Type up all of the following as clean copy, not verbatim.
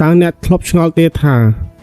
តើអ្នកធ្លាប់ឆ្ងល់ទេថា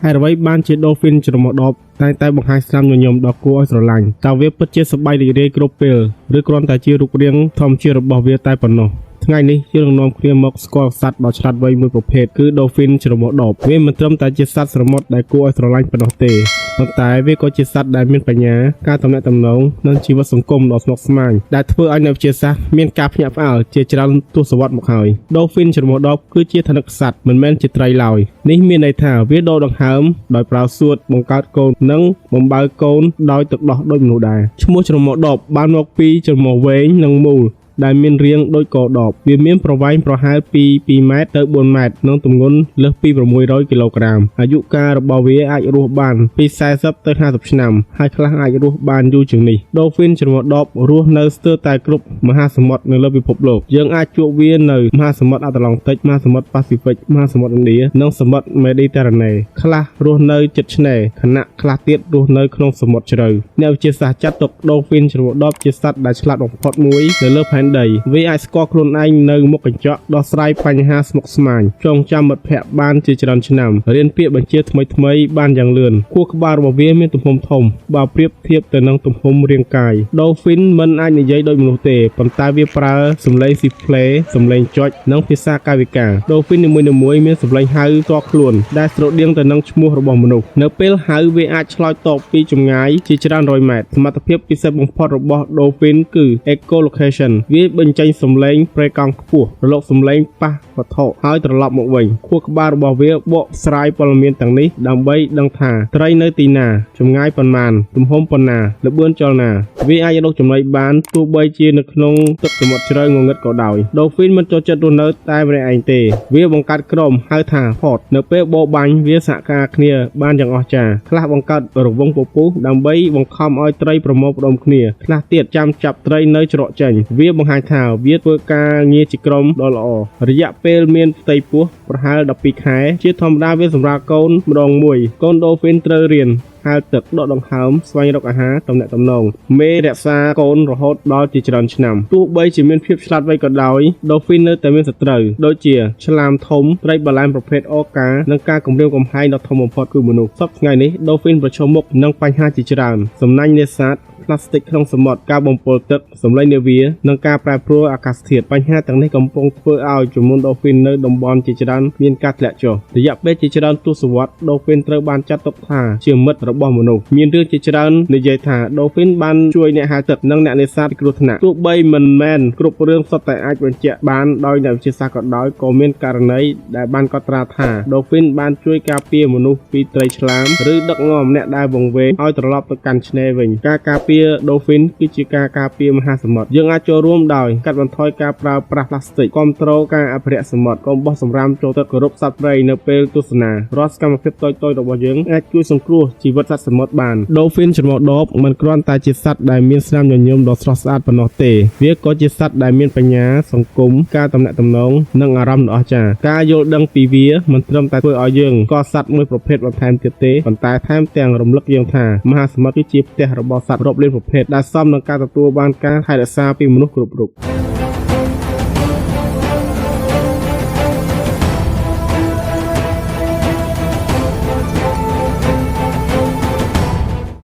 ហេតុអ្វីបានជាដូហ្វីនច្រមុះដបតែងតែបង្ហាញស្នាមញញឹមដ៏គួរឲ្យស្រឡាញ់តើវាពិតជាសប្បាយរីករាយគ្រប់ពេលឬគ្រាន់តែជារូបរាងធម្មជាតិរបស់វាតែប៉ុណ្ណោះថ្ងៃនេះយើងនឹងនាំគ្នាមកស្គាល់សត្វដ៏ឆ្លាតវៃមួយប្រភេទគឺដូហ្វីនច្រមុះដបវាមិនត្រឹមតែជាសត្វសមុទ្រដែលគួរឲ្យស្រឡាញ់ប៉ុណ្ណោះទេប៉ុន្តែវាក៏ជាសត្វដែលមានបញ្ញាការទំនាក់ទំនងនិងជីវិតសង្គមដ៏ស្មុគស្មាញដែលធ្វើឲ្យអ្នកវិទ្យាសាស្ត្រមានការភ្ញាក់ផ្អើលជាច្រើនទសវត្សរ៍មកហើយដូហ្វីនច្រមុះដបគឺជាថនិកសត្វមិនមែនជាត្រីឡើយនេះមានន័យថាវាដកដង្ហើមដោយប្រើសួតបង្កើតកូននិងបំបើកូនដោយទឹកដោះដូចមនុស្សដែរឈ្មោះច្រមុះដបបានមកពីច្រមុះវែងនិងមូល ដែលមានរាងដូចកដបវាមានប្រវែងប្រហែលពី2ម៉ែត្រទៅ4ម៉ែត្រនិងទម្ងន់លើសពី600គីឡូក្រាមអាយុកាលរបស់វាអាចរស់បានពី40ទៅ50ឆ្នាំហើយខ្លះអាចរស់បានយូរជាងនេះដូហ្វីនច្រមុះដបរស់នៅស្ទើរតែគ្រប់មហាសមុទ្រនៅលើពិភពលោកយើងអាចជួបវានៅមហាសមុទ្រអាត្លង់តិកមហាសមុទ្រប៉ាស៊ីហ្វិកមហាសមុទ្រឥណ្ឌានិងសមុទ្រមេឌីទែរ៉ាណេខ្លះរស់នៅជិតឆ្នេរខណៈខ្លះទៀតរស់នៅក្នុងសមុទ្រជ្រៅអ្នកវិទ្យាសាស្ត្រចាត់ទុកដូហ្វីនច្រមុះដបជាសត្វដែលឆ្លាតបំផុតមួយនៅលើផែនដីវាអាចស្គាល់ខ្លួនឯងនៅមុខកញ្ចក់ដោះស្រាយបញ្ហាស្មុគស្មាញចងចាំមិត្តភ័ក្តិបានជាច្រើនឆ្នាំរៀនពាក្យបញ្ជាថ្មីៗបានយ៉ាងលឿនខួរក្បាលរបស់វាមានទំហំធំបើប្រៀបធៀបទៅនឹងទំហំរាងកាយដូហ្វីនមិនអាចនិយាយដូចមនុស្សទេប៉ុន្តែវាប្រើសំឡេងស៊ីផ្លេសំឡេងចុចនិងភាសាកាយវិការដូហ្វីននីមួយៗមានសំឡេងហៅផ្ទាល់ខ្លួនដែលស្រដៀងទៅនឹងឈ្មោះរបស់មនុស្សនៅពេលហៅវាអាចឆ្លើយតបពីចម្ងាយជាច្រើនរយម៉ែត្រសមត្ថភាពពិសេសបំផុតរបស់ដូហ្វីនគឺ echolocation វាបញ្ចេញសំឡេងប្រេកង់ខ្ពស់រលកសំឡេងប៉ះវត្ថុហើយត្រឡប់មកវិញខួរក្បាលរបស់វាបកស្រាយព័ត៌មានទាំងនេះដើម្បីដឹងថាត្រីនៅទីណាចម្ងាយប៉ុន្មានទំហំប៉ុណ្ណាល្បឿនចលនាវាអាចរកចំណីបានទោះបីជានៅក្នុងទឹកសមុទ្រជ្រៅងងឹតក៏ដោយដូហ្វីនមិនចូលចិត្តរស់នៅតែម្នាក់ឯងទេវាបង្កើតក្រុមហៅថា pod នៅពេលបរបាញ់វាសហការគ្នាបានយ៉ាងអស្ចារ្យខ្លះបង្កើតរង្វង់ពពុះដើម្បីបង្ខំឲ្យត្រីប្រមូលផ្ដុំគ្នាខ្លះទៀតចាំចាប់ត្រីនៅច្រកចេញវាបង្ហាញថាវាធ្វើការងារជាក្រុមដ៏ល្អរយៈពេលមានផ្ទៃពោះប្រហែល12ខែជាធម្មតាវាសម្រាលកូនម្ដងមួយកូនដូហ្វីនត្រូវរៀនហែលទឹកដកដង្ហើមស្វែងរកអាហារទំនាក់ទំនងមេរក្សាកូនរហូតដល់ជាច្រើនឆ្នាំទោះបីជាមានភាពឆ្លាតវៃក៏ដោយដូហ្វីននៅតែមានសត្រូវដូចជាឆ្លាមធំត្រីបាឡែនប្រភេទអូកានិងការគំរាមកំហែងដ៏ធំបំផុតគឺមនុស្សសព្វថ្ងៃនេះដូហ្វីនប្រឈមមុខនឹងបញ្ហាជាច្រើនសំណាញ់នេសាទផ្លាស្ទិកក្នុងសមុទ្រការបំពុលទឹកសម្លេងនាវានិងការប្រែប្រួលអាកាសធាតុបញ្ហាទាំងនេះកំពុងធ្វើឲ្យចំនួនដូហ្វីននៅតំបន់ជាច្រើនមានការធ្លាក់ចុះរយៈពេលជាច្រើនទសវត្សរ៍ដូហ្វីនត្រូវបានចាត់ទុកថាជាមិត្តរបស់មនុស្សមានរឿងជាច្រើននិយាយថាដូហ្វីនបានជួយអ្នកហែលទឹកនិងអ្នកនេសាទពីគ្រោះថ្នាក់ទោះបីមិនមែនគ្រប់រឿងសុទ្ធតែអាចបញ្ជាក់បានដោយអ្នកវិទ្យាសាស្ត្រក៏ដោយក៏មានករណីដែលបានកត់ត្រាថាដូហ្វីនបានជួយការពារមនុស្សពីត្រីឆ្លាមឬដឹកនាំអ្នកដែលវង្វេងឲ្យត្រឡប់ទៅកាន់ឆ្នេរវិញការការពារដូហ្វីនគឺជាការការពារមហាសមុទ្រយើងអាចចូលរួមដោយកាត់បន្ថយការប្រើប្រាស់ផ្លាស្ទិកគ្រប់គ្រងការអភិរក្សសមុទ្រកុំបោះសម្រាមចូលទឹកគោរពសត្វព្រៃនៅពេលទស្សនារាល់សកម្មភាពតូចៗរបស់យើងអាចជួយសង្គ្រោះជីវិតសត្វសមុទ្របានដូហ្វីនច្រមុះដបមិនគ្រាន់តែជាសត្វដែលមានស្នាមញញឹមដ៏ស្រស់ស្អាតប៉ុណ្ណោះទេវាក៏ជាសត្វដែលមានបញ្ញាសង្គមការទំនាក់ទំនងនិងអារម្មណ៍ដ៏អស្ចារ្យការយល់ដឹងពីវាមិនត្រឹមតែធ្វើឲ្យយើងស្គាល់សត្វមួយប្រភេទបន្ថែមទៀតទេប៉ុន្តែថែមទាំងរំលឹកយើងថាមហាសមុទ្រគឺជាផ្ទះរបស់សត្វរាប់លានប្រភេទដែលសមនឹងការទទួលបានការថែរក្សាពីមនុស្សគ្រប់រូប។